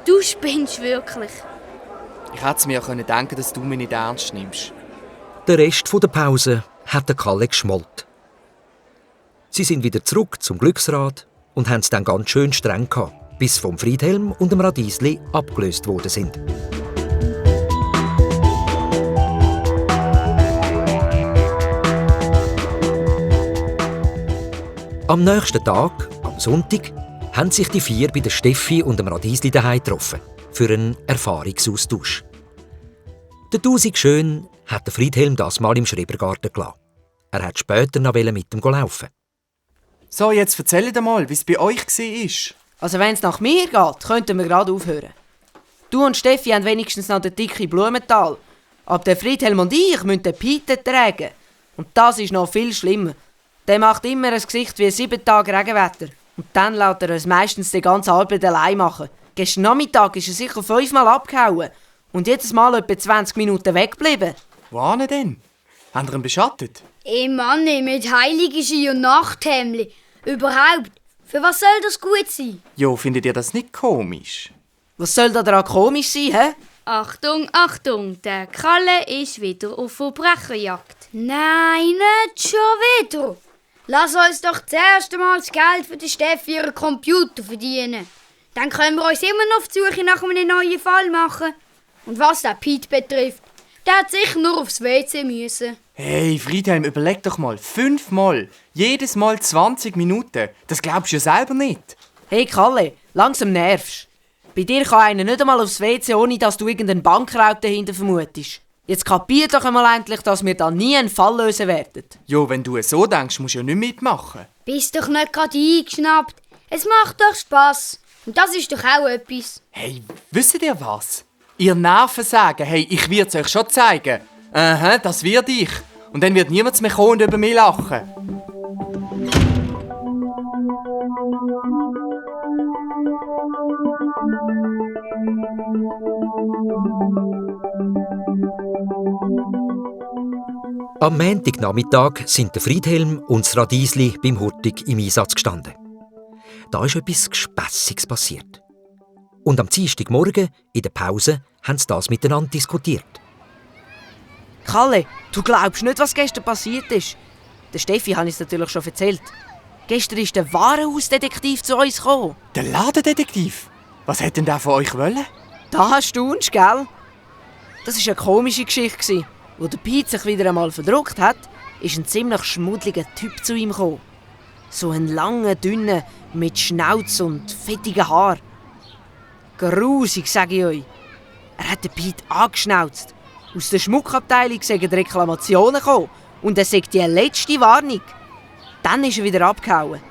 Du spinnst wirklich. Ich hätte mir denken, dass du mich nicht ernst nimmst. Der Rest der Pause hat der Kalle geschmollt. Sie sind wieder zurück zum Glücksrad und haben es dann ganz schön streng gehabt, bis vom Friedhelm und dem Radiesli abgelöst worden sind. Am nächsten Tag, am Sonntag, haben sich die vier bei der Steffi und dem Radiesli daheim getroffen für einen Erfahrungsaustausch. Der Tausig Schön hat der Friedhelm das mal im Schrebergarten gelassen. Er hat später noch mit ihm laufen. So, jetzt erzählt mal, wie es bei euch war. Also wenn es nach mir geht, könnten wir gerade aufhören. Du und Steffi haben wenigstens noch den dicken Blumenthal. Aber der Friedhelm und ich müssen den Peter tragen. Und das ist noch viel schlimmer. Der macht immer ein Gesicht wie 7 Tage Regenwetter. Und dann lässt er uns meistens die ganze Arbeit allein machen. Gestern Nachmittag ist er sicher 5-mal abgehauen. Und jedes Mal etwa 20 Minuten weggeblieben. Wo denn? Haben ihr ihn beschattet? Mann, mit heiligen Ski und Nachthemdli. Überhaupt, für was soll das gut sein? Jo, findet ihr das nicht komisch? Was soll da daran komisch sein, hä? Achtung, Achtung, der Kalle ist wieder auf Verbrecherjagd. Nein, nicht schon wieder. Lass uns doch zuerst einmal das Geld für die Steffi ihren Computer verdienen. Dann können wir uns immer noch auf die Suche nach einem neuen Fall machen. Und was den Pete betrifft, der hat sicher nur aufs WC müssen. Hey, Friedhelm, überleg doch mal. 5 Mal. Jedes Mal 20 Minuten. Das glaubst du ja selber nicht. Hey Kalle, langsam nervst. Bei dir kann einer nicht einmal aufs WC, ohne dass du irgendeinen Bankraub dahinter vermutest. Jetzt kapier doch einmal endlich, dass wir da nie einen Fall lösen werden. Jo, wenn du so denkst, musst du ja nicht mitmachen. Bist doch nicht gerade eingeschnappt. Es macht doch Spass. Und das ist doch auch etwas. Hey, wisst ihr was? Ihr Nerven sagen, hey, ich werde es euch schon zeigen. Aha, das wird ich. Und dann wird niemand mehr kommen und über mich lachen. Am Montagnachmittag sind der Friedhelm und das Radiesli beim Hurtig im Einsatz gestanden. Da ist etwas Gespässiges passiert. Und am Dienstagmorgen, in der Pause, haben sie das miteinander diskutiert. Kalle, du glaubst nicht, was gestern passiert ist. Der Steffi hat es natürlich schon erzählt. Gestern ist der Warenhausdetektiv zu uns gekommen. Der Ladendetektiv? Was hätte denn der von euch wollen? Da staunst, gell? Das war eine komische Geschichte. Wo der Pete sich wieder einmal verdruckt hat, ist ein ziemlich schmuddeliger Typ zu ihm gekommen. So ein langer, dünner, mit Schnauz und fettigen Haaren. Grusig, sage ich euch. Er hat den Pete angeschnauzt. Aus der Schmuckabteilung sind Reklamationen gekommen und er sagt die letzte Warnung. Dann ist er wieder abgehauen.